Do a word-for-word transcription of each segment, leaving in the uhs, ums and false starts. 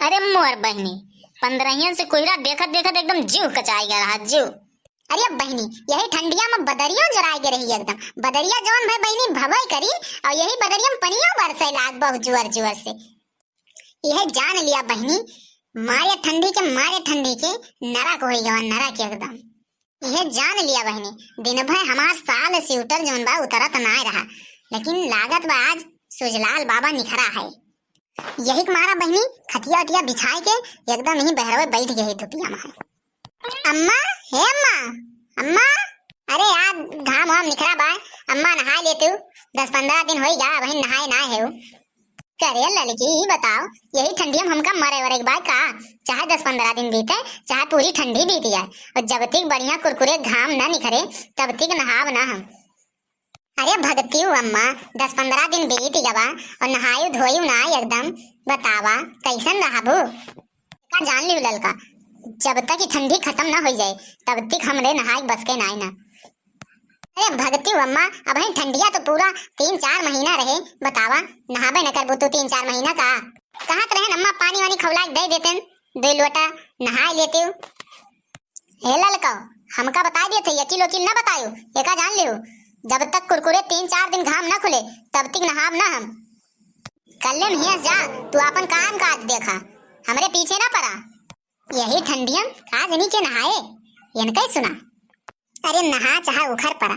अरे मोर बहिनी, पंद्रहियन से कोहरा देखत देखत एकदम जीव कचाई गया रहा, जीव। अरे बहिनी, यही ठंडिया में बदरियो जराए के रही एकदम। बदरिया जौन भाई बहिनी भवई करी, और यही बदरिया में पनियो बरसे लाग बहुत जोर जोर से। यह जान लिया बहिनी, मारे ठंडी के, मारे ठंडी के नरक होई गवा, नरक एकदम। यह जान लिया बहिनी, दिन भर हमार साल स्वेटर जौन बा उतरत नाय रहा, लेकिन लागत बा आज सुजलाल बाबा निखरा है। यही के मारा बहिनी खटिया उटिया बिछाए के एकदम ही बहरवे बैठ गए धुपिया में है। अम्मा, हे अम्मा, अम्मा, अरे यार घाम वाम निखरा बा, अम्मा नहाए ले तू, दस पन्द्रह दिन होई गा, बहिन नहाए ना है। करे ललकी, ई बताओ, यही ठंडी में हमका मरे वरे के बा का? चाहे दस पन्द्रह दिन बीते, चाहे पूरी ठंडी बीत जाए, और जब तक बढ़िया कुरकुरे घाम ना निखरे, तब तक नहाब ना हम। अरे भगतियु अम्मा, दस पन्द्रह दिन बीत गवा और नहायु धोयु ना एकदम, बतावा कैसन रहबू? का जान लियो ललका, जब तक ई ठंडी खत्म ना होई जाए, तब तक हमरे नहाए बस के नाई ना। अरे भगतियु अम्मा, अबहिन ठंडिया तो पूरा तीन चार महीना रहे, बतावा, नहाबे न करबू तू तीन चार महीना का? कहत रहन अम्मा, पानी वानी खौला के दे देतेन, दो लोटा नहाए लेते हो। हे ललका, हमका बताए देते, यकील वकील ना बतायो, एका जान लियो, जब तक कुरकुरे तीन चार दिन घाम ना खुले, तब तक नहाब ना हम। कल्ले में हियां जा, तू आपन काम काज देखा, हमरे पीछे ना पड़ा। यही ठंडियम का जनी के नहाए, इनका ही सुना। अरे नहा चाहे उखर परा,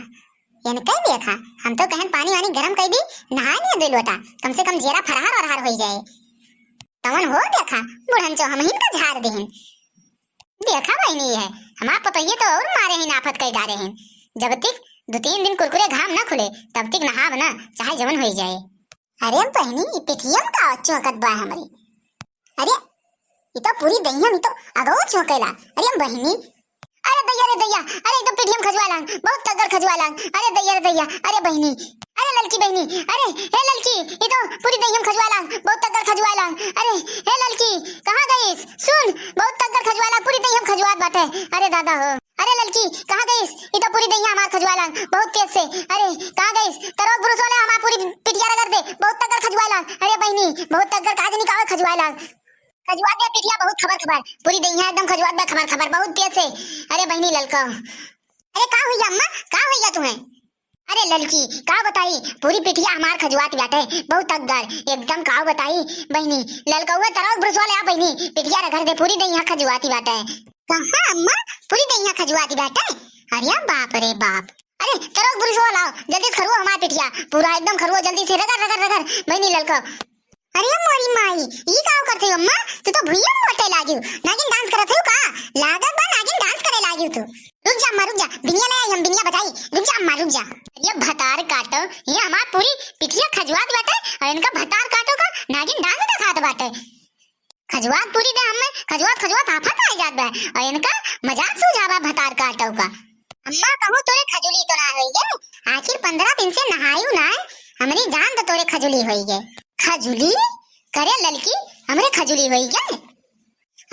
इनका ही देखा। हम तो कहन पानी वानी गरम कर दी, नहा लिया दो लोटा, कम से कम जेरा फरहार वरहार होई जाए। तवन हो देखा, बुढ़न चो हम ही का झाड़ देहन। देखा बहिनी है, हमार पतोहिए तो और मारे ही नाफत कर डारे हैं। जब तक दो तीन दिन कुरकुरे घाम ना खुले, तब तक नहाब ना, चाहे जवन होई जाए। अरे बहिनी, ई पिठिया में का चौंकत बा हमरी? अरे, ई तो पूरी दहिया में तो अगो चौंकेला। अरे बहिनी, अरे दैया रे दैया, अरे ई तो पिठिया में खजुआ लाग, बहुत तगड़ खजुआ लाग। अरे दैया रे दैया, अरे बहिनी, अरे ललकी बहिनी, अरे हे ललकी, ई तो पूरी दहिया में खजुआ लाग, बहुत तगड़ खजुआ लाग। अरे हे ललकी, कहाँ गईस? सुन, बहुत तगड़ खजुआ लाग, पूरी दहिया में खजुआत बाटे। अरे दादा हो, अरे ललकी, कहाँ गईस? ई तो पूरी दहिया हमार खजुआ लाग, बहुत तेज से। अरे, कहाँ गईस? तरोक ब्रुश वाले हमार पूरी पिठिया रगड़ दे, बहुत तगड़ खजुआ लाग। अरे बहिनी, बहुत तगड़ काज निकावे खजुआ लाग। खजुआ दे पिठिया बहुत खबर खबर, पूरी दहिया एकदम खजुआ दे खबर खबर, बहुत तेज से। अरे बहिनी ललका, अरे का हुई अम्मा, का हुई तुम्हें? अरे ललकी, का बताई, पूरी पिठिया हमार खजुआत बाटे, बहुत तगड़, एकदम का बताई। बहिनी, ललका हुआ तरोक ब्रुश वाले आ बहिनी, पिठिया रगड़ दे, पूरी दहिया खजुआती बाटे। कहाँ अम्मा? पूरी दहिया खजुआती बाटे। अरे बाप रे बाप। अरे तरोक ब्रुश वाला आओ, जल्दी से खरुआ हमार पिठिया। पूरा एकदम खरुआ, जल्दी से रगड़, रगड़, रगड़। बहिनी ललका। अरे मोरी माई, ई का करते हो अम्मा? तू तो भुइया मोटे लागियो। नागिन डांस करत हो का? लागत बा नागिन डांस करे लागियो तू। रुक जा अम्मा, रुक जा। बिनिया ले आई हम, बिनिया बजाई। रुक जा अम्मा, रुक जा। अरे भतार काटो, ये हमार पूरी पिठिया खजुआत बाटे और इनका भतार काटो का नागिन डांस दिखात बाटे। खजुआत पूरी दे हमें, खजुआत, खजुआत आफत आ जात बा। और इनका मजाक सूझावा भतार काटो का। अम्मा कहूँ तोरे खजुली तो ना होई गे, आखिर पन्द्रह दिन से नहायु ना है, हमरी जान तो तोरे खजुली होई गे। खजुली? करे ललकी, हमरे खजुली होई गे?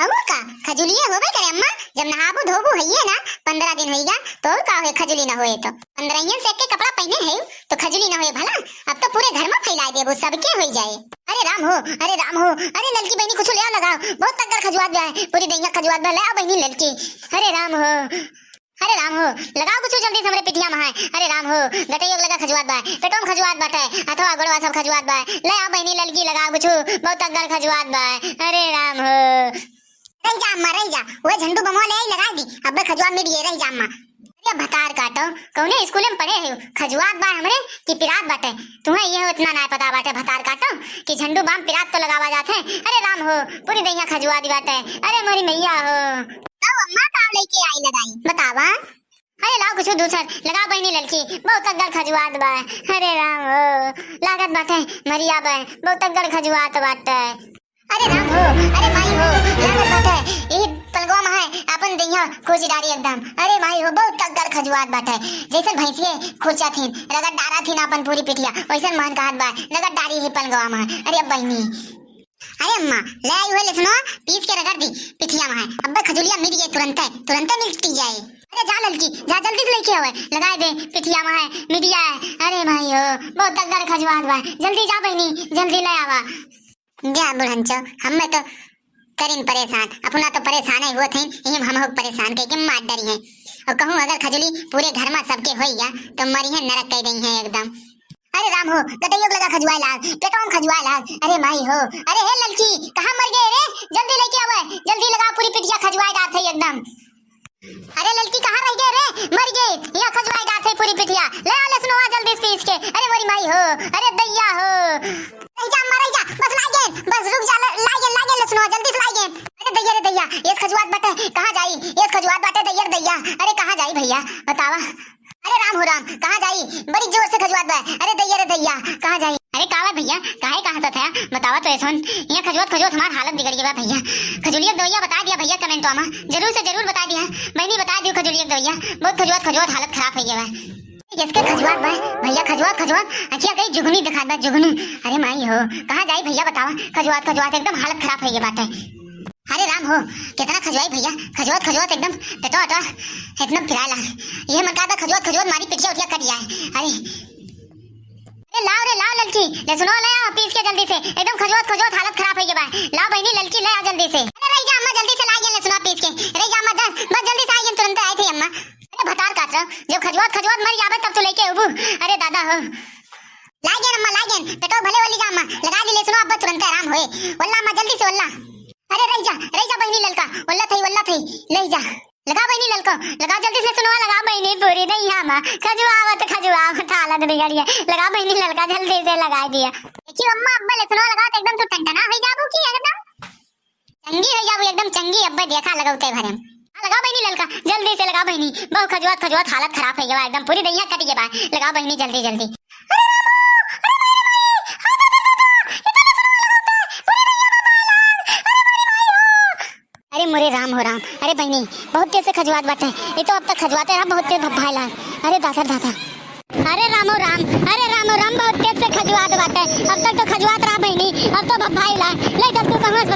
और का, खजुलिए होबे करे अम्मा, जब नहाबू धोबू हइये ना, पन्द्रह दिन होई गे, तो और का होए खजुली ना होए तो। पन्द्रहियन से एक के कपड़ा पहने है, तो खजुली ना होए भला, अब तो पूरे घर में फैलाए देबो, सबके होई जाए। अरे राम हो, अरे राम हो, अरे ललकी बहिनी कुछ ले आओ लगाओ, बहुत तगड़ खजुआत बा है, पूरी दहिया खजुआत बा, ले आओ बहिनी ललकी। अरे राम हो, अरे राम हो, लगाओ कुछ जल्दी से हमरे पिठिया में है। अरे राम हो, गटैया लगा खजुआत बा है, पेटो में खजुआत बाटे, हथवा गोड़वा सब खजुआत बा है, ले आओ बहिनी ललकी लगाओ कुछ, बहुत तगड़ खजुआत बा है। अरे राम हो। रह जा अम्मा, रह जा, वो झंडू बमवा ले आई, लगा दी, अब खजुआ मिट गए, रह जा अम्मा। अरे भतार काटो, कौने स्कूल में पढ़े हो? खजुआत बा हमरे कि पिरात बाटे? तुम्हें ये इतना ना पता बाटे भतार काटो कि झंडू बाम पिरात तो लगावा जाते हैं। अरे राम हो, पूरी दहिया खजुआत बाटे। अरे मोरी मैया हो। तो अम्मा का लेके आई लगाई? बतावा। अरे लाओ कुछ दूसर, लगाओ बहिनी ललकी, बहुत तगड़ खजुआत बा। अरे राम हो, लागत बाटे मरिया बा, बहुत तगड़ खजुआत बाटे। अरे राम हो, अरे माई हो, लागत बाटे यही पलगवा में है, अपन दहिया खोज डारी एकदम। अरे माई हो, बहुत तगड़ खजुआत बाटे, जैसन भैंसिए खोजा थीन, रगड़ डारा थीन अपन पूरी पिठिया, वैसन महन कहत बा, रगड़ डारी ही पलगवा में। अरे बहिनी, अरे अम्मा, ले आई हुए लहसुनवा, पीस के रगड़ दी पिठिया में है, अब खजुलिया मिट जाए तुरंते, तुरंते मिट जाए। अरे जा ललकी, जा जल्दी से लेके आवे, लगाए दे पिठिया में है, मिट जाए। अरे माई हो, बहुत तगड़ खजुआत बा, जल्दी जा बहिनी, जल्दी ले आवा। जा बुढ़ंचो, हमें तो करिन परेशान, अपना तो परेशान ही हुआ थे, इहिम हमहू परेशान कइ के मार डरी हैं। और कहूँ अगर खजुली पूरे घर मा सबके होइगा, तो मरिहैं नरक कइ देइहैं एकदम। अरे राम हो, गटइयो के लगा खजुआए लाग, पेटवा मा खजुआए लाग। अरे माई हो, अरे हे ललकी, कहाँ मर गए रे? जल्दी लइके आवे, जल्दी लगा, पूरी पिटिया खजुआए डारत है एकदम। अरे ललकी, कहाँ रह गए रे? मर गए, यहाँ खजुआए डारत है पूरी पिटिया। ले आ लसुनवा जल्दी से पीस के। अरे मोरी माई हो, अरे दैया हो। रह जा अम्मा, रह जा, बस लाइ गेन, बस रुक जा, ल-, लाइ गेन, लाइ गेन लसुनवा, जल्दी से लाइ गेन। अरे दैया रे दैया, एस खजुआत बाटे, कहाँ जाई? एस खजुआत बाटे दैया रे दैया। अरे कहाँ जाई भइया, बतावा। अरे राम हो राम, कहाँ जाई? बड़ी जोर से खजुआत बा। अरे दैया रे दैया, कहाँ जाई? अरे का बा भइया, काहे कहाँ से था? बतावा तो ऐसन। यहाँ खजुआत खजुआत हमार हालत बिगड़ गई बा भइया। खजुलिया के दवइया बताइ दिया भइया, कमेंटवा मा जरूर से जरूर बताइ दिया। बहिनी बताइ दियो खजुलिया के दवइया, बहुत खजुआत खजुआत हालत खराब होइ गई बा। एसके खजुआत बा भइया, खजुआत खजुआत, अखिया कई जुगनू देखात बा, जुगनू। अरे माई हो, कहाँ जाई भइया बतावा, खजुआत खजुआत एकदम हालत खराब होइ गई बाटे। अरे राम हो, कितना खजुआई भइया, खजुआत खजुआत एकदम पेटवा अटवा एकदम पिराए लाग। ये मन का था खजुआत खजुआत मारी पिटिया उटिया कट जाए। अरे, अरे लाओ रे लाओ ललकी, लसुनवा ले आओ पीस के जल्दी से, एकदम खजुआत खजुआत हालत खराब होइ गई बा। लाओ बहिनी ललकी ले आओ जल्दी से। अरे रह जा अम्मा, जल्दी से लाइ गेन लसुनवा पीस के। रह जा अम्मा, जा, बस जल्दी से आइ गेन, तुरंत आइ थे अम्मा। अरे भतार काट रहो, जब खजुआत खजुआत मर जाबे तब तो लइके अबू। अरे दादा हो। लाइ गेन अम्मा, लाइ गेन, पेटवा भले वल्ली जा अम्मा, लगाइ दी लसुनवा, अब्बा तुरंत आराम होए। वल्ला अम्मा, जल्दी से वल्ला। अरे रह जा, रह जा बहिनी ललका, वल्ला थई, वल्ला थई, रह जा। लगा बहिनी ललका, लगा जल्दी से लसुनवा, लगा बहिनी पूरी दहिया मा, खजुआवत खजुआवत हालत बिगड़ गया। लगा बहिनी ललका, जल्दी से लगाइ दिया। देखियो अम्मा, अब्बा लसुनवा लगावत एकदम तू टनटना होइ जाबू की एकदम। चंगी होइ जाबू एकदम चंगी, अब्बे देखा लगौते भरे। हाँ, लगाओ बहिनी ललका, जल्दी से लगाओ बहिनी, बहुत खजुआत खजुआत हालत खराब होइ गवा एकदम, पूरी दहिया कट गवा। लगाओ बहिनी जल्दी जल्दी। अरे रामो, अरे माई रे माई, हाय दादा दादा, इतना सुनार लगौते, पूरी दहिया मा बाय लाग, अरे माई रे माई हो। अरे मोरे राम हो राम, अरे बहिनी, बहुत तेज से खजुआत बाटे, ये तो अब तक खजुआते रहा, बहुत तेज भभाए लाग। अरे दादा दादा। अरे रामो राम, अरे रामो राम, बहुत तेज से खजुआत बाटे। अब तक तो खजुआत रहा बहिनी, अब तो भभाई ला। ले चल तू कहूँ से